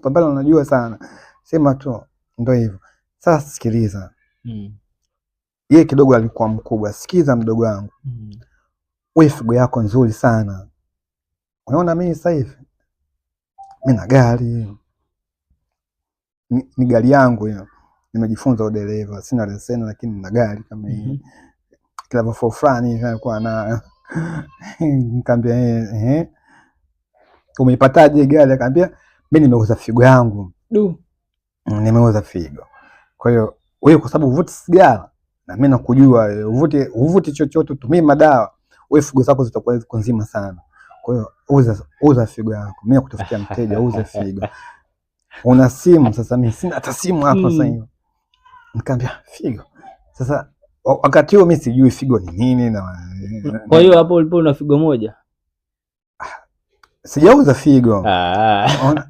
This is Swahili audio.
Kupambana unajua sana, sema tu ndio hivyo. Sasa sikiliza, yeye kidogo alikuwa mkubwa. Sikiza mdogo wangu, wewe figo yako nzuri sana. Unaona mimi sasa hivi mimi na gari ni gari yangu hiyo, nimejifunza udereva, sina leseni lakini nina gari kama hii kila fulani hivi alikuwa nayo. Nikamwambia eh, eh, umeipataje gari? Akaambia mimi nimeuza figo yangu. Du. Nimeuza figo. Kwa hiyo wewe kwa sababu huvuti sigara na mimi nakujua wewe uvuti chochote, utumii madawa, wewe figo zako zitakuwa ziko nzima sana. Kwa hiyo uza figo yako, mimi nakutafutia mteja, uza figo. Una simu sasa? Mimi sina hata simu hapa sasa hivi. Nikamwambia figo. Sasa wakati huo mimi sijui figo ni nini na Kwa hiyo hapo ulipo una figo moja? Sijauza figo. Ah. Ona,